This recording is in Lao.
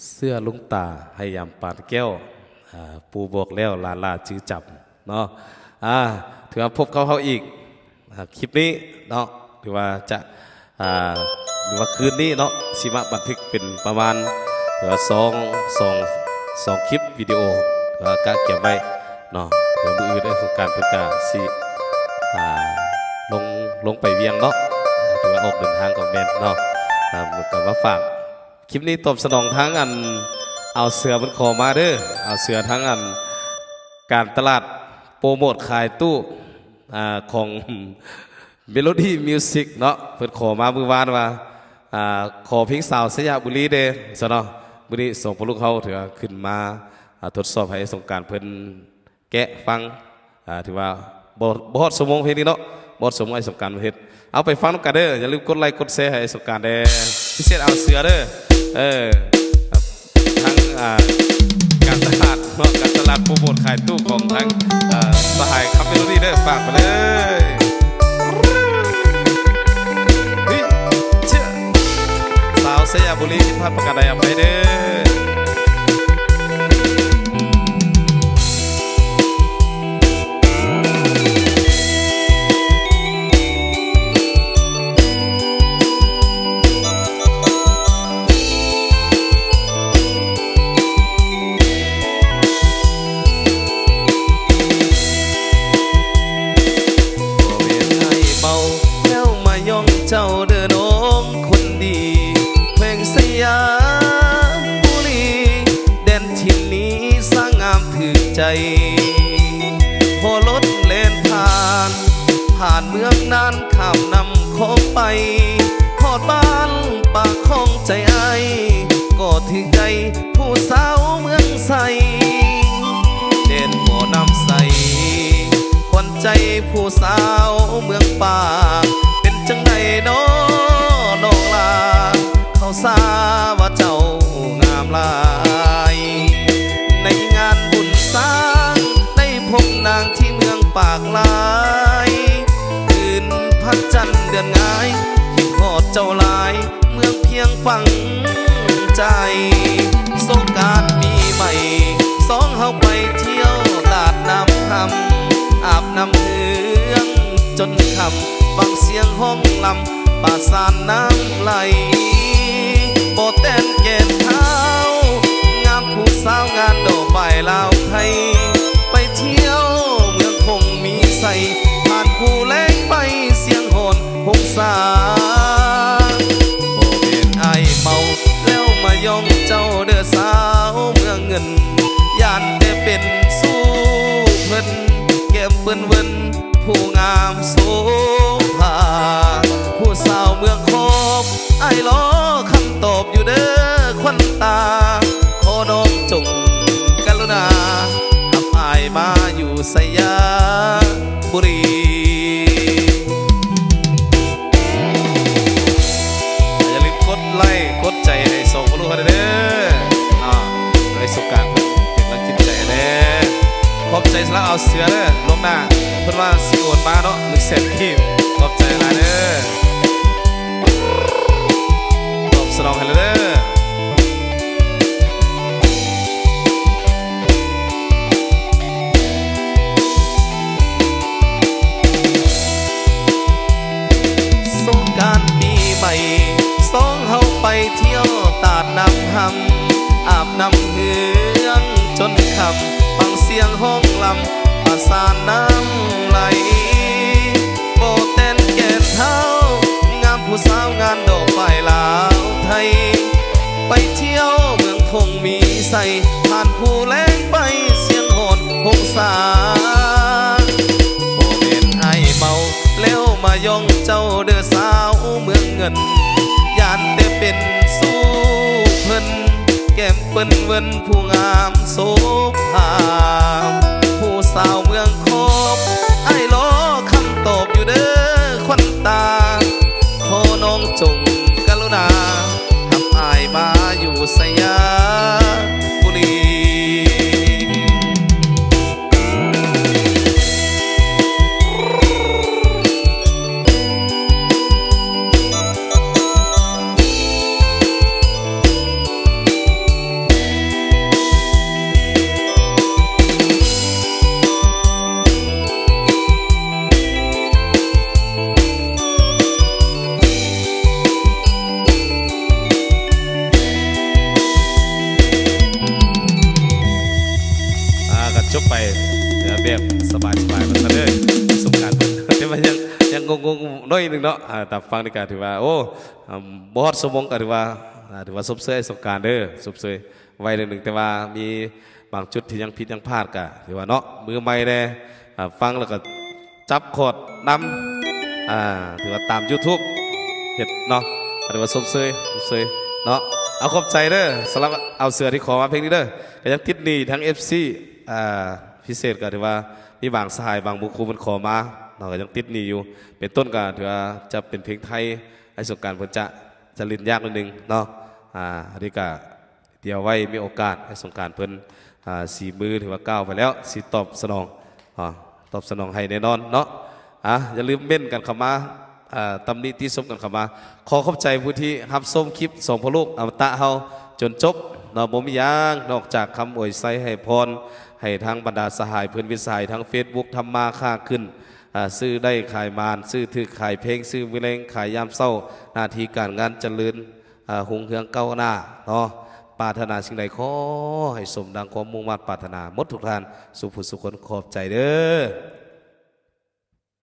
ເຊື່ອລຸງຕາໃຫ້ຍາມປານແກ້ວ ອາ ປູບອກແລ້ວຫຼານຫຼ້າຈື່ຈຳເນາະ. ອາ ຖືວ່າພົບກັບເຮົາອີກ ອາ ຄລິບນີ້ເນາະ ຖືວ່າຈະ ອາ ຫຼືວ່າຄືນນີ້ເນາະ ຊິມາບັນທຶກເປັນປະມານ ຖືວ່າສອງ ສອງ ສອງຄລິບວິດີໂອ ຖືວ່າກະກຽມໄວ້ເນາະ. ດຽວມື້ອື່ນໄອ້ສົງການເພິ່ນກະຊິ ອາ ລົງ ລົງໄປວຽງເນາະ ຖືວ່າອອກເດີນທາງກໍແມ່ນເນາະ. ອາ ກະມາຝາກ ຄລິບນີ້ຕອບສະໜອງທາງອັນ ອາວເສືອເພິ່ນຂໍມາເດີ ອາວເສືອທາງອັນ ການຕະຫຼາດໂປຣໂມດຂາຍຕູ້ ອາ ຂອງ Melody Music ເນາະ ເພິ່ນຂໍມາມື້ວານວ່າ ອາ ຂໍເພງສາວໄຊຍະບູລີເດ້ຊັ້ນເນາະ. ມື້ນີ້ສອງພໍ່ລູກເຮົາຖືວ່າຂຶ້ນມາ ອາ ທົດສອບໃຫ້ສົງການເພິ່ນ ແກະຟັງ ອາ ຖືວ່າບໍ່ ບໍ່ຮອດຊົ່ວໂມງເພງນີ້ເນາະ ບໍ່ຮອດຊົ່ວໂມງ ອ້າຍສົງການມາເຮັດ. ເອົາໄປຟັງນຳກັນເດີ ຢ່າລືມກົດໄລກົດແຊໃຫ້ອ້າຍສົງການແດ່ ພິເສດອາວເສືອເດີ. ເອີ ທັງ ອາ ການຕະຫຼາດເນາະ ການຕະຫຼາດໂປຣໂມດຂາຍຕູ້ຂອງທັງ ອາ ສະຫາຍຄຳເມໂລດີເດີ ຝາກໄປເລີຍ. ເຮີ້ຍ ເຊຍ ສາວໄຊຍະບູລີ ຜິດພາດປະການໃດອະໄພເດີ. ບໍ່ແມ່ນອ້າຍເມົາແລ້ວມາຍ້ອງເຈົ້າເດີນ້ອງຄົນດີ ແຂວງໄຊຍະບູລີ ແດນຖິ່ນນີ້ຊ່າງງາມຖືກໃຈ ພໍລົດແລ່ນຜ່ານ ຜ່ານເມືອງນານ ຂ້າມນ້ຳຂອງໄປ ຮອດບ້ານປາກຂອງໃຈອ້າຍ ກໍຖືກໃຈ ຜູ້ສາວເມືອງໄຊ ແດນບໍ່ນ້ຳໃສ ຂວັນໃຈຜູ້ສາວເມືອງປາກ ເປັນຈັ່ງໃດນໍນ້ອງຫຼ້າ ເຂົາຊາວ່າເຈົ້າງາມຫຼາຍ ໃນງານບຸນຊ້າງ ໄດ້ພົບນາງທີ່ເມືອງປາກຫຼາຍ ຄືນພະຈັນເດືອນງາຍ ຄິດຮອດເຈົ້າຫຼາຍ ເມືອງພຽງຝັງໃຈ ສົງການປີໃໝ່ ສອງເຮົາໄປທ່ຽວຕາດນ້ຳຮຳ ອາບນ້ຳເຮືອງຈົນຄ່ຳ ຟັງສຽງຮ້ອງລຳ ປາສານນ້ຳໄຫຼ ບໍ່ແຕ່ນແກ່ນທ້າວ ງາມຜູ້ສາວງານດອກໄມ້ລາວໄທ ໄປທ່ຽວເມືອງຄົງມີໄຊ ຜ່ານພູແລງໄປສຽງຮ້ອນ ຫົງສາ ບໍ່ແມ່ນອ້າຍເມົາແລ້ວມາຍ້ອງເຈົ້າເດີສາວເມືອງເງິນ ຢ້ານແຕ່ເປັນຊູ້ເພິ່ນ ແກ້ມເປິ້ນເວີນຜູ້ງາມໂສພາ ຜູ້ສາວເມືອງຂອບ ອ້າຍລໍຄຳຕອບຢູ່ເດີຂວັນຕາ ຂໍນ້ອງຈົ່ງກະລຸນາ ຮັບອ້າຍມາຢູ່ໄຊຍະ ບຸລີ ຢ່າລືມກົດໄລກົດໃຈໃຫ້ສອງພໍ່ລູກເຮົາເດີເນາະ ໃຫ້ສຸກາເປັນກຳລັງຈິດໃຈແດ່ ຂອບໃຈສຳລັບອາວເສືອເດີ ລ່ວງໜ້າ ເພິ່ນວ່າຊິໂອນມາເນາະ ໜຶ່ງແສນກີບ ຂອບໃຈຫຼາຍເດີ ຕອບສະໜອງໃຫ້ແລ້ວເດີ. ສົງການປີໃໝ່ ສອງເຮົາໄປທ່ຽວຕາດນ້ຳຮຳ ອາບນ້ຳເຮືອງຈົນຄ່ຳ ຟັງສຽງຮ້ອງລຳ ປາສານນ້ຳໄຫຼ ບໍ່ແຕ່ນແກ່ນທ້າວ ງາມຜູ້ສາວງານດອກໄມ້ລາວໄທ ໄປທ່ຽວເມືອງຄົງມີໄຊ ຜ່ານພູແລງໄປສຽງຮ້ອນຫົງສາ ບໍ່ແມ່ນອ້າຍເມົາແລ້ວມາຍ້ອງເຈົ້າເດີສາວເມືອງເງິນ ຢ້ານແຕ່ເປັນຊູ້ເພິ່ນ ແກ້ມເປິ້ນເວີນ ຜູ້ງາມໂສພາ ຜູ້ສາວເມືອງຂອບ ອ້າຍລໍຄຳຕອບຢູ່ເດີຂວັນຕາ ຂໍນ້ອງຈົ່ງກະລຸນາ ຮັບອ້າຍມາຢູ່ໄຊຍະບູລີ. ເ ສະບາຍໆ ວ່າຊັ້ນເດີ ສົງການ ແຕ່ວ່າຍັງ ຍັງງົງໆ ໜ້ອຍໜຶ່ງເນາະ ອ່າ ຕາມຟັງນີ້ກະຖືວ່າ ໂອ້ ອ່າ ບໍ່ຮອດຊົ່ວໂມງກະຖືວ່າ ອ່າ ຖືວ່າຊົມເຊີຍອ້າຍສົງການເດີ ຊົມເຊີຍໄວໜ້ອຍໜຶ່ງ ແຕ່ວ່າມີບາງຈຸດທີ່ຍັງຜິດຍັງພາດກະຖືວ່າເນາະ ມືໃໝ່ແດ່ ອ່າ ຟັງແລ້ວກະຈັບຄອດນຳ ອ່າ ຖືວ່າຕາມ YouTube ເຮັດເນາະ ກະຖືວ່າຊົມເຊີຍ ຊົມເຊີຍເນາະ ເອົາ ຂອບໃຈເດີ ສຳລັບເອົາເສືອທີ່ຂໍມາເພງນີ້ເດີ ກະຍັງຕິດໜີ້ທາງ ເອັຟຊີ ອ່າ ພິເສດກະຖືວ່າມີບາງສະຫາຍບາງໝູ່ຄູ່ເພິ່ນຂໍມາເນາະ ກະຍັງຕິດໜີ້ຢູ່ ເປັນຕົ້ນກະຖືວ່າຈະເປັນເພງໄທ ອ້າຍສົງການເພິ່ນຈະ ຈະຫຼິ້ນຍາກໜ້ອຍໜຶ່ງເນາະ ອ່າ ອັນນີ້ກະດຽວໄວ້ມີໂອກາດ ອ້າຍສົງການເພິ່ນ ອ່າ ສີມືຖືວ່າກ້າວໄປແລ້ວ ຊິຕອບສະໜອງ ອ່າ ຕອບສະໜອງໃຫ້ແນ່ນອນເນາະ ອ່າ ຢ່າລືມເມັ້ນກັນເຂົ້າມາ ອ່າ ຕຳໜິຕິຊົມກັນເຂົ້າມາ ຂໍຂອບໃຈຜູ້ທີ່ຮັບຊົມຄລິບສອງພໍ່ລູກອະມະຕະເຮົາຈົນຈົບເນາະ ບໍ່ມີຫຍັງນອກຈາກຄຳອວຍໄຊໃຫ້ພອນ ໃຫ້ທາງບັນດາສະຫາຍເພື່ອນມິດສະຫາຍທາງເຟສບຸກ ທຳມາຄ້າຂຶ້ນ ອ່າ ຊື້ໄດ້ຂາຍໝານ ຊື້ຖືກຂາຍແພງ ຊື້ມື້ແລງຂາຍຍາມເຊົ້າ ໜ້າທີ່ການງານຈະເລີນ ອ່າ ຮຸ່ງເຮືອງກ້າວໜ້າເນາະ ປາດຖະໜາສິ່ງໃດຂໍໃຫ້ສົມດັ່ງຄວາມມຸ່ງມາດປາດຖະໜາໝົດທຸກທ່ານ ສູ່ຜູ້ສູ່ຄົນ ຂອບໃຈເດີ.